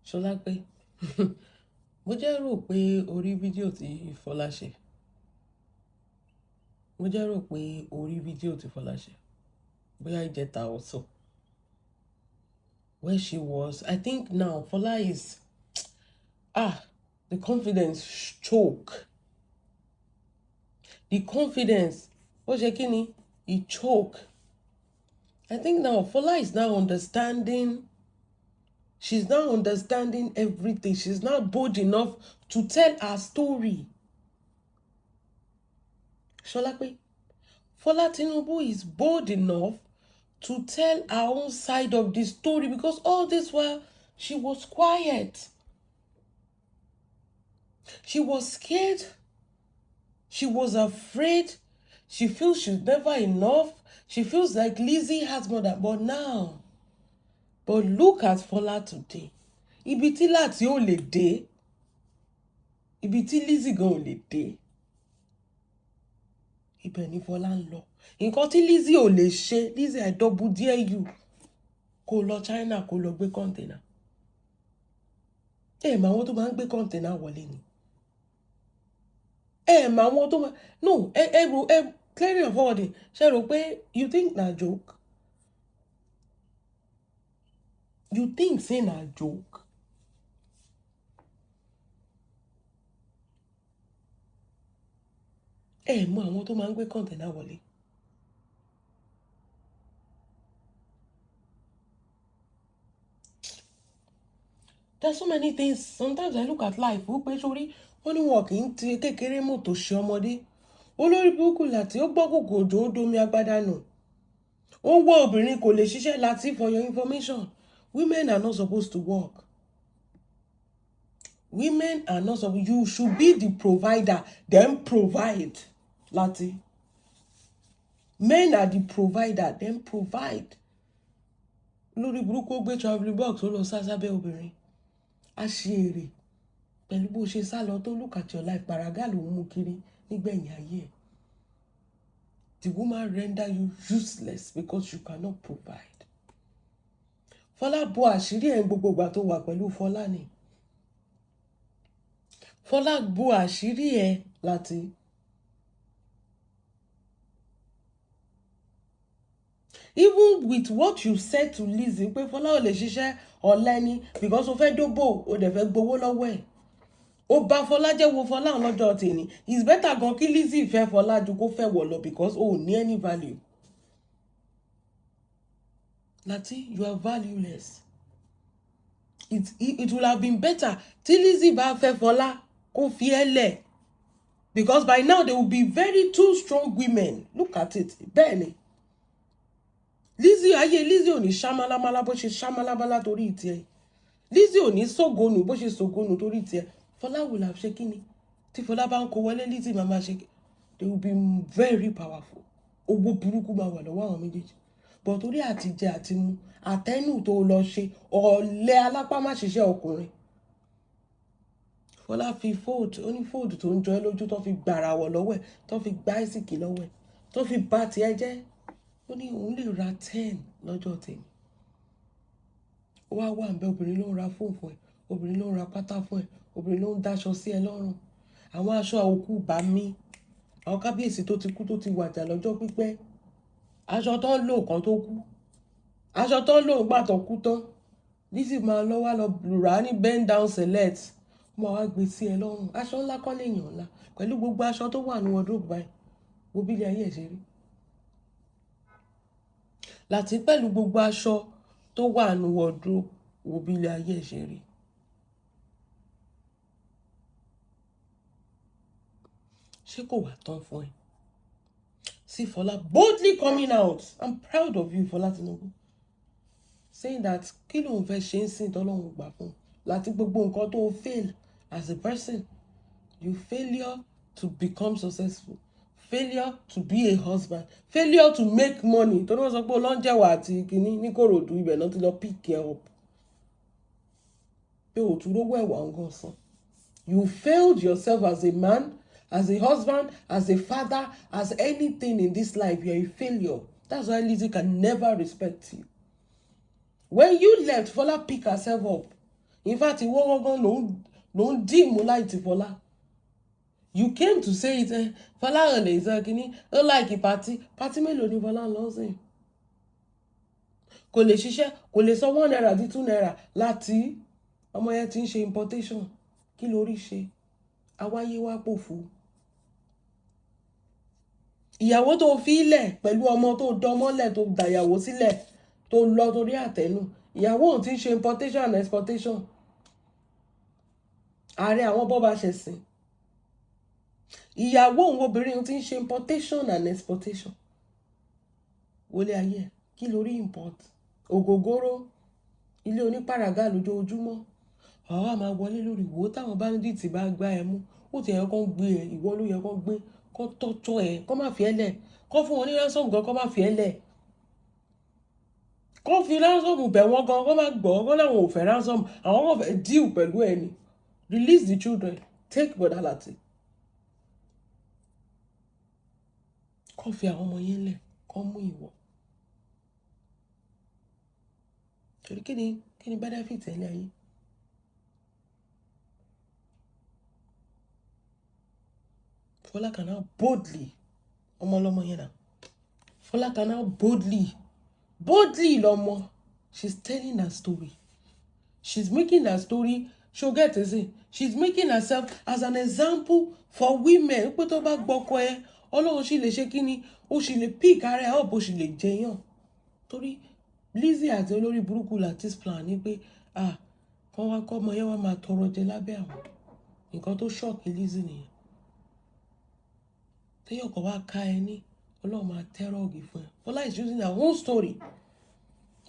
Ṣọlápé, mo jẹ́ rò pé o rí fídíò tí Fọlá ṣe. Mo jẹ́ rò pé o rí fídíò tí Fọlá ṣe. Bóyá ìjẹta or so. Where she was, I think now Fọlá is, the confidence choke. The confidence, ó ṣe kí ni? He choke. I think now Fola is now understanding. She's now understanding everything. She's now bold enough to tell her story. Sholape, Fola Tinubu is bold enough to tell her own side of the story because all this while she was quiet. She was scared. She was afraid. She feels she's never enough. She feels like Lizzie has more than, but now, but look at Fola today. Ibi tí láti ò lè dé. Ibi tí Lizzie gan ò lè dé. Ibẹ̀ ni Fola ń lọ. Nǹkan tí Lizzie ò lè ṣe, Lizzie, I double dare you. Kó lọ China, kó lọ gbé container. Ẹ mọ àwọn tó máa ń gbé container wọlé ni. Ẹ mọ àwọn tó máa, no, ẹ ro ẹ clearing and forwarding. Ṣé rò pé you think na joke? You think say na joke? Ẹ mọ àwọn tó máa ń gbé container wọlé. There's so many things. Sometimes I look at life. Wípé sórí, wọ́n ní wọn kì í ti kékeré mọ́tò ṣe ọmọdé. Olórí burúkú láti ó gbọ́ kòkò òjò ó domi agbádá nù. Ó ń wọ́ obìnrin kò lè ṣiṣẹ́ láti. For your information, women are not supposed to work. Women are not supposed, you should be the provider, then provide. Láti. Men are the provider, then provide. Lórí burúkú ó gbé travelling box, ó lọ sá sábẹ́ obìnrin. A ṣe èrè pẹ̀lú bó ṣe sá lọ tó. Look at your life, paraga ló ń mú kiri nígbẹ̀yìn ayé ẹ̀. The woman render you useless because you cannot provide. Fọlá bo àṣírí ẹ̀ ń gbogbo ìgbà tó wà pẹ̀lú Fọlá ni. Fọlá bo àṣírí ẹ̀ láti. Even with what you said to Lizzy pé Fọlá ò lè ṣiṣẹ́, ọ̀lẹ ni, because o fẹ́ dóbò, o dẹ̀ fẹ́ gbowó lọ́wọ́ ẹ̀. Ó bá Fọlá jẹ́. Wo Fọlá lọ́jọ́ tèmi. It's better gan kí Lizzy fẹ́ Fọlá ju kó fẹ́ wọ̀ lọ because o ò ní any value. Lati, you are valueless. It will have been better tí Lizzy bá fẹ́ Fọlá kó fi ẹ́ lẹ̀, because by now they will be very two strong women. Look at it. Bẹ́ẹ̀ ni Lizzy, ayé Lizzy ò ní ṣá málámálá bó ṣe ṣá málámálá torí tiẹ̀. Lizzy ò ní sógonù bó ṣe sógonù torí tiẹ̀. Fọlá will have ṣe kíni tí Fọlá bá ń kó wọlé, Lizzy máa ma ṣe, they will be very powerful. Owó burúkú máa wà lọ́wọ́ àwọn méjèèjì, but torí àtijẹ àti mu àtẹnu tó lọ ṣe ọ̀lẹ alápá má ṣiṣẹ́ ọkùnrin. Fọlá fi fold, ó ní fold tó ń jọ ẹ́ lójú, tó fi gbàrà wọ̀ lọ́wọ́ ẹ̀, tó fi gbá ìsìnkì lọ́wọ́ ẹ̀, tó fi bá tiẹ̀ jẹ́. Ó ní òun lè ra 10 lọ́jọ́ tèmi. Ó wá wà ń bẹ, obìnrin ló ń ra fóònù fún ẹ, obìnrin ló ń ra pátá fún ẹ, obìnrin ló ń dáṣọ sí ẹ lọ́rùn, àwọn aṣọ òkú bá mi, àwọn kábíyèsí tó ti kú, tó ti wàjà lọ́jọ́ pípẹ́, aṣọ tó ń lò kan tó kú, aṣọ tó ń lò gbà tó kú tán. Lizzy máa lọ wá lọ rà á ní bend down select, ó máa wá gbé sí ẹ lọ́rùn. Aṣọ ńlá kọ́ lèèyàn ńlá pẹ̀lú gbogbo aṣọ tó wà ní wardrobe báyìí. Wo bí ilé ayé ẹ̀ ṣe rí láti pẹ̀lú gbogbo aṣọ tó wà ní wardrobe. Wo bí ilé ayé ẹ̀ ṣe rí. Ṣé kò wá tán fún ẹ? See Fola boldly coming out. I'm proud of you, Fola Tinubu, saying that kí lòun fẹ́ ṣe ń sìn tọ́lọ́run gbà fún láti gbogbo nǹkan tó fail as a person. You failure to become successful, failure to be a husband, failure to make money. Tó ní wọ́n sọ pé ọlọ́njẹ̀wà àti kínní ní Kòròdú, ibẹ̀ náà ti lọ pick ẹ up pé òtún rówó ẹ̀wà ń gan san. You failed yourself as a man, as a husband, as a father, as anything in this life. You are a failure. That's why Lizzy can never respect you. When you left, Fola pick herself up. In fact, ìwọ gangan ló ń dim light Fọlá. You came to say it. Eh, Fọlá ò lè sọ kínní, ó like party. Party mélòó ni Fọlá ń lọ sí? Kò lè ṣiṣẹ́, kò lè sọ ₦1 di ₦2. Láti ọmọ yẹn ti ń ṣe importation, kí lórí ṣe awáyé wá pòfo. Ìyàwó tó fi lẹ̀ pẹ̀lú ọmọ tó dánmọ́lẹ̀, tó dàyàwó sílẹ̀, tó lọ torí àtẹnu ìyàwó òun ti ń ṣe importation and exportation. Ààrẹ àwọn bọ́ba ṣẹ̀sìn, ìyàwó òun obìnrin ti ń ṣe importation and exportation. Wọlé ayé ẹ̀, kí lórí import? Ògógóró, ilé onípàràgà lójoojúmọ́. Àwa máa wọlé lórí ìwò táwọn bandits bá gbá ẹ mú. Ó ti yẹ kó gbé ẹ, ìwọ ló yẹ kó gbé, kó tọ́jọ́ ẹ, kó má fi ẹ lẹ̀, kó fún wọn ní ransom gan, kó má fi ẹ lẹ̀, kó fi ransom bẹ̀ wọ́n gan, kó má gbọ́, kó láwọn ò fẹ́ ransom, àwọn kò fẹ́ deal pẹ̀lú ẹ ni. Release the children, take Bọ̀dá Láti. Kó fi àwọn ọmọ yẹn lẹ̀, kó mú ìwọ. Torí kí ni benefit ẹ̀ ní ayé? Fọlá can now boldly, ọmọ ọlọ́mọ yẹn náà, Fọlá can now boldly, boldly lọ́mọ. She's telling her story, she's making her story. She'll get it. She's making herself as an example for women pé tó bá gbọ́kọ ẹ, Ọlọ́run sì lè ṣe kí ni, ó sì lè pick ara ẹ̀ up, ó sì lè jẹyàn. Torí Lizzy àti olórí burúkú Latis plan ní pé, ah, kọ́ wá kọ́ ọmọ yẹn wá máa tọrọ jẹ lábẹ́ àwọn. Nǹkan tó shock Lizzy nìyẹn. Téèyàn kan wá ká ẹ ní Ọlọ́run máa tẹ́rọ̀gì fún ẹ. Fọlá is using her own story.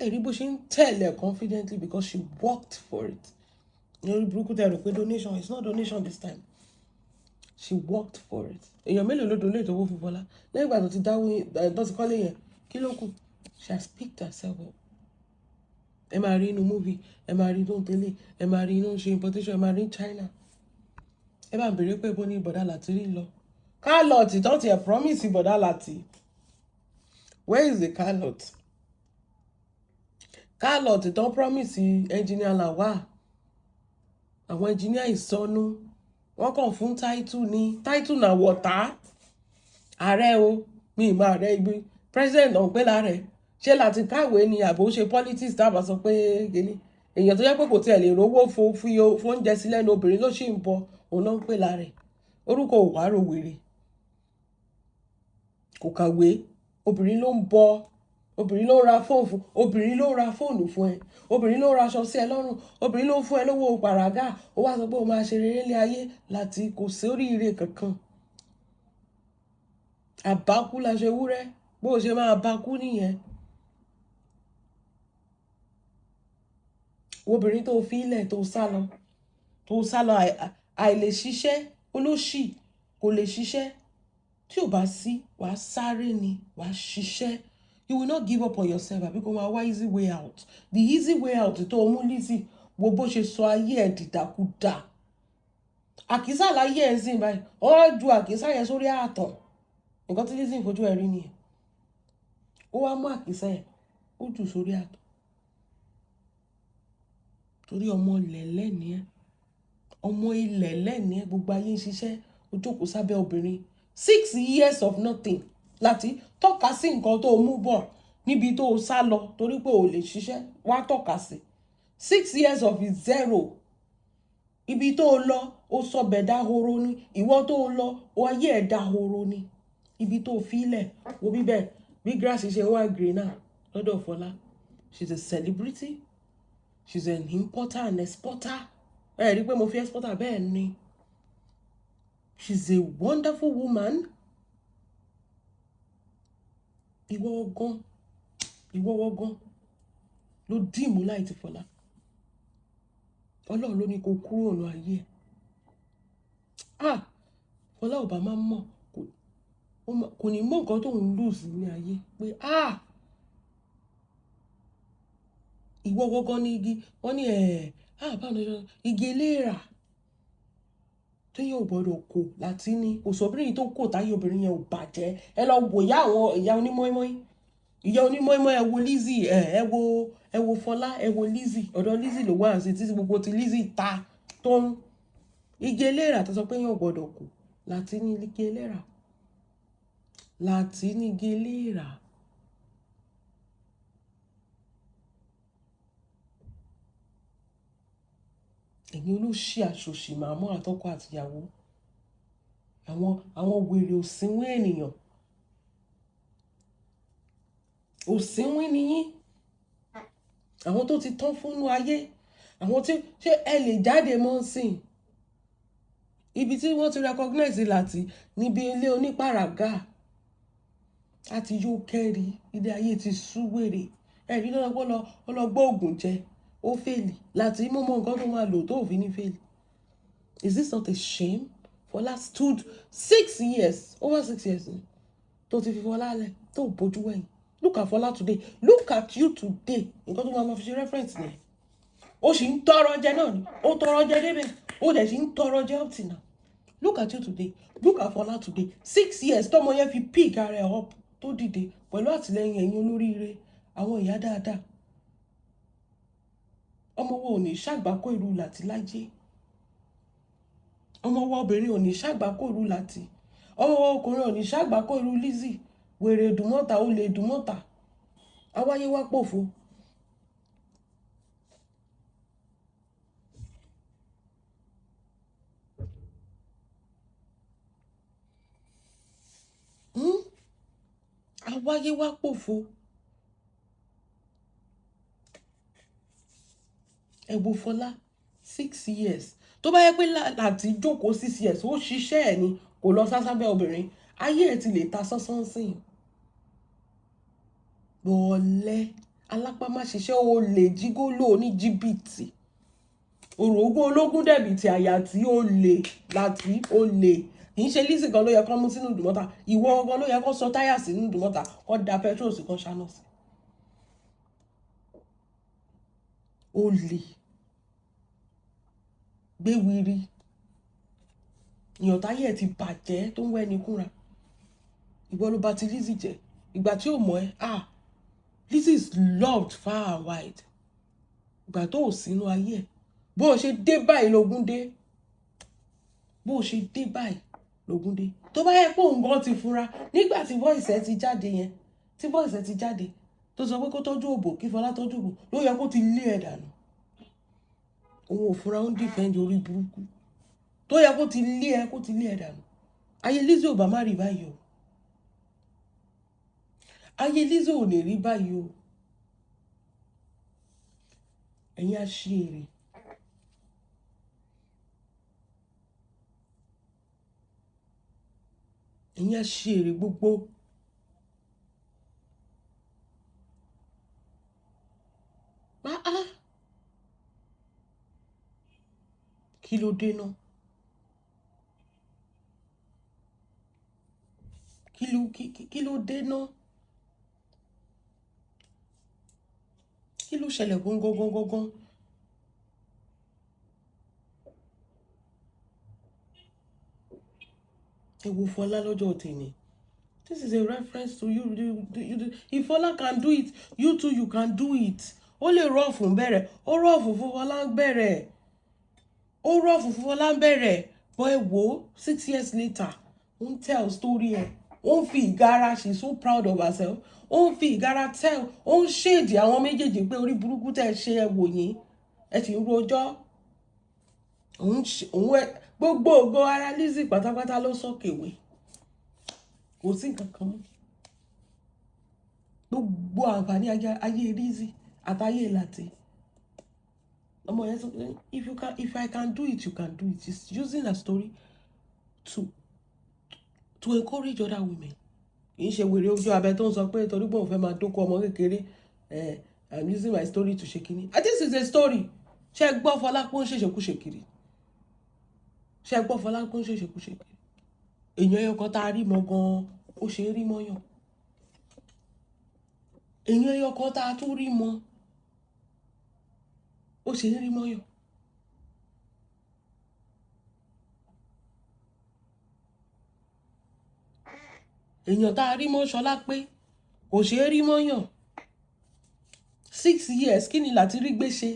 Ẹ̀rí bó ṣe ń tẹ̀lé confidently because she worked for it. Lórí burúkú tẹ̀ rò pé donation, it's not donation this time. She worked for it. Èèyàn mélòó ló donate owó fún Fọlá lẹ́yìn ìgbà tó ti dáwó, tó ti kọ́lé yẹn? Kí ló kù? She has picked herself up. Ẹ máa rí inú movie, ẹ máa rí tó ń tẹ́lẹ̀, ẹ máa rí inú ṣe importation, ẹ máa rí China. Ẹ bá ń béèrè pé bó ní Bọ̀dá Láti rí lọ. Car lot tó ti ẹ̀ promise Bọ̀dá Láti, where is the car lot? Car lot tó promise engineer Lawal, àwọn engineer ìsọnù, wọ́n kàn fún title ní title náà wọ̀tá. Ààrẹ o, mi ì mọ ààrẹ ibi president náà pé láàrẹ ṣé láti káwé ni àbò ṣe politics, tábà sọ pé kíní èèyàn tó yẹ pé kò tiẹ̀ lè rówó fi oúnjẹ sí lẹ́nu, obìnrin ló sì ń bọ òun náà ń pè láàrẹ. Orúkọ òwárò wèrè, kò kàwé, obìnrin ló ń bọ, obìnrin ló ń ra fóònù fún, obìnrin ló ń ra fóònù fún ẹ, obìnrin ló ń raṣọ sí ẹ lọ́rùn, obìnrin ló ń fún ẹ lówó pàràgà. Ó wá sọ pé ó máa ṣe rere ní ayé láti kò sí oríire kankan. Àbákú laṣọ ewúrẹ́, bó o ṣe máa bá kú nìyẹn. Obìnrin tó fi ilẹ̀ tó sá lọ, tó sá lọ, àìlè ṣiṣẹ́, olóṣì, kò lè ṣiṣẹ́. Tí ò bá sí, wàá sáré ni, wàá ṣiṣẹ́. You will not give up on yourself àbí kó máa wá easy way out. The easy way out tó o mú Lizzy, wo bó ṣe sọ ayé ẹ̀ dìdàkudà. Àkísà láyé ẹ̀ sìn báyìí, ó wá ju àkísà yẹn sórí ààtàn. Nǹkan tí Lizzy ń fojú ẹ̀ rí nìyẹn. Ó wá mú àkísà yẹn, ó jù sórí ààtàn torí ọmọ ilẹ̀ ni ẹ́, ọmọ ilẹ̀ ni ẹ́. Gbogbo ayé ń ṣiṣẹ́, ó jókòó sábẹ́ obìnrin. 6 years of nothing. Láti tọ́ka sí nǹkan tó mú bọ̀ níbi tó o sá lọ torí pé o lè ṣiṣẹ́, wá tọ́ka sí 6 years of zero. Ibi tó o lọ, o sọ bẹ̀ dahoro ni. Ìwọ tó o lọ, o ayé ẹ̀ dahoro ni. Ibi tó o fi lẹ̀, wo bíbẹ̀ bí grass ṣe wá green náà lọ́dọ̀ Fọlá. She's a celebrity, she's an importer and exporter. Ẹ rí i pé mo fi exporter bẹ́ẹ̀ ni. She's a wonderful woman. Ìwọ gan, ìwọ gan ló dim light Fọlá. Ọlọ́run ló ní kó kúrò ní ayé ẹ̀. Ah, Fọlá ò bá máa mọ̀, kò ní mọ̀ nǹkan tó ń lose ní ayé pé, ah, ìwọ gangan ní igi wọ́n ní ẹ̀, ah, báwo ni igi eléèrà téèyàn ò gbọ́dọ̀ kò láti ní. Kò sóbìnrin tó kò táyé obìnrin yẹn ò bàjẹ́. Ẹ lọ wò ìyá, àwọn ìyá onímọ̀ọ́mọ́í, ìyá onímọ̀ọ́mọ́. Ẹ wo Lizzy, ẹ wo Ẹ wo Fọlá, ẹ wo Lizzy. Ọ̀dọ̀ Lizzy ló wà sí títí gbogbo ti Lizzy ta tó ń igi eléèrà tó sọ pé yóò gbọ́dọ̀ kú láti ní igi eléèrà, láti ní igi eléèrà. Ẹ̀yin olóṣì àṣòṣì màmú àtọkọ àtìyàwó, àwọn wèrè òsínwín ènìyàn, òsínwín ni yín. Àwọn tó ti tán fúnnú ayé, àwọn tí ṣé ẹ lè jáde mọ́ sìn ibi tí wọ́n ti recognize láti níbi ilé onípàràgà àti yóò kẹ́rì. Ilé ayé ti sú wèrè ẹ̀rí lọ́wọ́ lọ, ó lọ gbọ́ ògùn jẹ, ó fail láti mú mọ́ nǹkan tó máa lò tó fi ní fail. Is this not a shame? Fọlá stood 6 years, over 6 years tó ti fi Fọlá lẹ̀, tó bójú wẹ̀yìn. Look at Fọlá today, look at you today. Nǹkan tó máa fi ṣe reference nìyẹn. Ó sì ń tọrọ jẹ náà ni, ó tọrọ jẹ débẹ̀, ó dẹ̀ sì ń tọrọ jẹ up till now. Look at you today, look at Fọlá today. 6 years tọmọ yẹn fi pick ara ẹ̀ up, tó dìde pẹ̀lú àtìlẹyìn ẹ̀yin olóríire, àwọn ìyá dáadáa. Ọmọ wo ò ní ṣàgbákò irú láti láyé? Ọmọ wa obìnrin ò ní ṣàgbákò irú láti, ọmọ wa ọkùnrin ò ní ṣàgbákò irú Lizzy, wèrè dùmọ̀tà, ó lè dùmọ̀tà, awáyé wá pòfo. Awáyé wá pòfo. Ẹ wo Fọlá, 6 years. Tó bá yẹ pé láti jókòó 6 years, ó ṣiṣẹ́ ẹ̀ ni, kò lọ sásábẹ́ obìnrin, ayé ẹ̀ ti lè ta sánsán sìn. Bọ̀ọ̀lẹ́ alápámáṣiṣẹ́, ó lè jígólò ní jìbìtì, òrògùn ológun dẹ̀bìtì, àyà tí ó lè láti ó lè. Kì í ṣe Lizzy gan ló yẹ kó mú sínú ìdùmọ̀ta, ìwọ gan ló yẹ kó sọ táyà sínú ìdùmọ̀ta, kó da petrol sí, kó ṣáná sí. Ó lè gbé wiri, èèyàn táyé ẹ̀ ti bàjẹ́ tó ń wẹ́ni kúnra. Ìwọ ló bà ti Lizzy jẹ́ ìgbà tí ò mọ̀ ẹ́. Ah, Lizzy is loved far and wide. Ìgbà tó ò sínú ayé ẹ̀, bó o ṣe dé báyìí lógún dé, bó o ṣe dé báyìí lógún dé. Tó bá yẹ pé òun gan ti fura nígbà tí voice ẹ ti jáde yẹn, tí voice ẹ ti jáde tó sọ pé kó tọ́jú òbò, kí Fọlá tọ́jú òbò, ló yẹ kó ti lé ẹ̀ dànù. Òun ò fura, ó ń defend orí burúkú. Tó yẹ kó ti lé ẹ, kó ti lé ẹ dànù. Ayé Lizzy ò bá má rí báyìí o. Ayé Lizzy ò lè rí báyìí o. Ẹ̀yin aṣièrè, ẹ̀yin aṣièrè gbogbo. Ah ah, kí ló dé náà? Kí ló dé náà? Kí ló ṣẹlẹ̀ gangan gangan gangan? Ẹ wo Fọlá lọ́jọ́ tèmi. This is a reference to you, you, you, if Fọlá can do it, you too, you can do it. Ó lè rough ń bẹ̀rẹ̀, ó rough fún Fọlá ń bẹ̀rẹ̀, ó rough fún Fọlá ń bẹ̀rẹ̀, but ẹ wo, 6 years later, ó ń tell story ẹ̀, ó ń fi ìgara, she is so proud of herself, ó ń fi ìgara tell, ó ń ṣèdí àwọn méjèèjì pé orí burúkú tẹ́ ẹ ṣe, ẹ wò yín, ẹ sì ń rojọ́. Òun ẹ gbogbo ògo ara Lizzy pátápátá ló sọ̀kèwé, kò sí nǹkan kan mọ́. Gbogbo àǹfààní ayé Lizzy àtayé Láti ọmọ yẹn sọ, if I can do it, you can do it. He's using her story to encourage other women. Kì í ṣe wèrè ojú abẹ tó ń sọ pé torí pé òun fẹ́ máa dóko ọmọ kékeré, I'm using my story to ṣe kínní. And this is a story. Ṣe gbọ́ Fọlá pé ó ń ṣèṣekúṣe kiri? Ṣe gbọ́ Fọlá pé ó ń ṣèṣekúṣe kiri? Èèyàn ẹyọ kan tá a rí mọ gan-an, ó ṣe é rí mọ́yàn. Èèyàn ẹyọ kan tá a tún rí mọ, ó ṣe é rí mọ́yàn. Èèyàn tá a rí mọ́ Ṣọlá pé kò ṣe é rí mọ́yàn. 6 years, kí ni Láti rí gbé ṣe?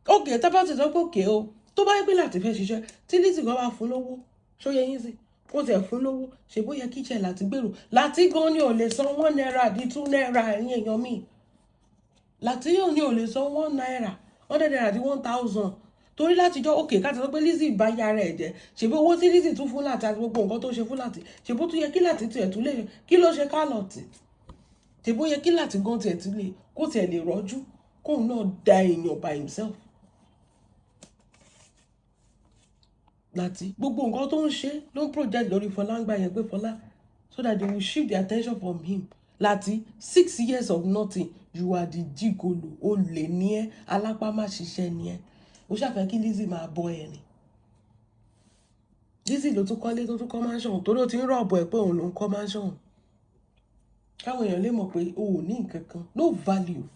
Okay, tá bá ti sọ pé okay o, tó bá yẹ pé Láti fẹ́ ṣiṣẹ́, tí Lizzy gan bá fún lówó, ṣó yẹ yín sí kó tiẹ̀ fún lówó, ṣe bó yẹ kí iṣẹ́ Láti gbèrò? Láti gan ni ò lè san ₦1 di ₦2. Ẹ̀yìn èèyàn míì, Láti yóò ní ò lè san ₦1, ₦100 di 1,000, torí látijọ́. Okay, ká ti sọ pé Lizzy bá yára ẹ̀ jẹ́, ṣèbí owó tí Lizzy tún fún Láti àti gbogbo nǹkan tó ṣe fún Láti, ṣèbó tún yẹ kí Láti tiẹ̀ tún lè, kí ló ṣe kálọ̀tì? Ṣèbó yẹ kí Láti gan tiẹ̀ tún lè, kó tiẹ̀ lè rọ́jú kóun náà da èèyàn by himself? Láti gbogbo nǹkan tó ń ṣe ló ń project lórí Fọlá ń gbà yẹn pé Fọlá, so that they will shift the attention from him. Láti 6 years of nothing, you are the gigolo. Olè ní ẹ, alápá má ṣiṣẹ́ ní ẹ. Ó ṣàfẹ́ kí Lizzy máa bọ́ ẹ ni. Lizzy ló tún kọ́lé, tó tún kọ́ mansion, torí ó ti ń rọ̀bọ̀ ẹ̀ pé òun ló ń kọ́ mansion, káwọn èèyàn lè mọ̀ pé o ò ní nǹkan kan. No value.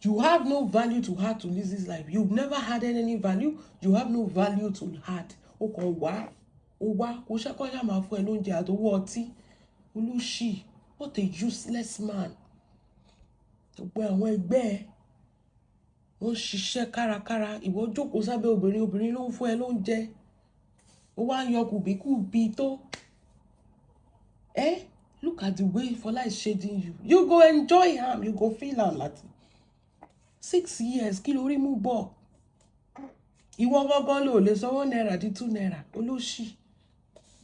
You have no value to add to Lizzy's life. You've never added any value. You have no value to add. O kàn wá, o wá kó ṣàkóso máa fún ẹ lóúnjẹ àtowó ọtí. Olóṣì, what a useless man. Gbogbo àwọn ẹgbẹ́ ẹ, wọ́n ṣiṣẹ́ kárakára, ìwọ jókòó sábẹ́ obìnrin. Obìnrin ló ń fún ẹ lóúnjẹ, ó wá ń yọ kùbíkùbí tó ẹ. Look at the way Fola is shading you. You go enjoy am, you go feel am. Láti 6 years, kí lórí mú bọ̀? Ìwọ gángan ló lè san ₦1 di ₦2. Olóṣì,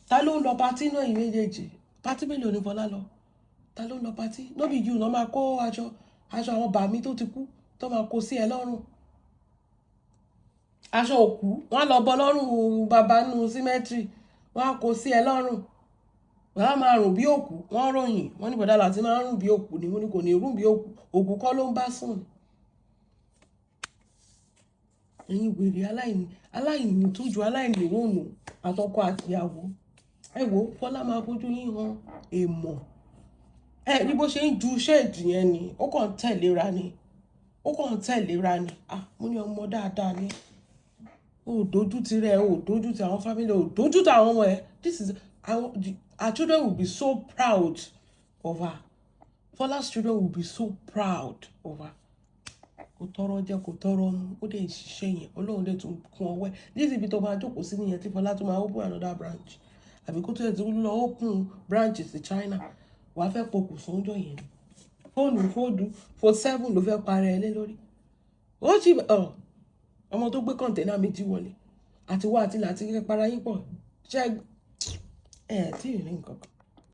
ta ló ń lọ party náà yìí méjèèjì? Party mélòó ni Fọlá lọ? Ta ló ń lọ party? No be you náà máa kó aṣọ àwọn bàmí tó ti kú tó máa kó sí ẹ lọ́rùn, aṣọ òkú wọn á lọ bọ lọ́rùn bàbá nù cemetery, wọn á kó sí ẹ lọ́rùn, wọ́n á máa rùn bí òkú. Wọ́n ròyìn, wọ́n ní bọ̀dá Láti máa ń rùn bí òkú ni. Wọ́n ní kò ní rùn bí òkú, òkú kọ́ ló ń bá sùn. Ẹ̀yin wèrè aláìní, aláìní tójú, aláìní rónú, àtọkọ àtìyàwó, ẹ wo, Fọlá máa fojú yín hàn èèmọ̀. Ẹ ní bó ṣe ń ju shade yẹn ni, ó kàn ń tẹ̀léra ni, ó kàn ń tẹ̀léra ni. Ah, mo ní ọmọ dáadáa ni. O ò dojú ti rẹ, o ò dojú ti àwọn family, o ò dojú ti àwọn ọmọ ẹ. This is our children will be so proud of her. Fọlá's children will be so proud of her. Kò tọrọ jẹ, kò tọrọ mu, ó dẹ̀ ń ṣiṣẹ́ yẹn. Ọlọ́run dẹ̀ tún kún ọwọ́ ẹ̀. Níbi ibi tó máa jókòó sí nìyẹn, tí Fọlá tún máa open another branch, àbí kó tó yẹ tó lọ open branch sí China, wàá fẹ́ pokùnso ọjọ́ yẹn. Fóònù fóòdù phone 7 ló fẹ́ parẹ́ ẹ lé lórí. Ó sì ọ ọmọ tó gbé container méjì wọlé àti wá àti láti para yín pọ̀. Ṣé ẹ tí ì rí nǹkan kan?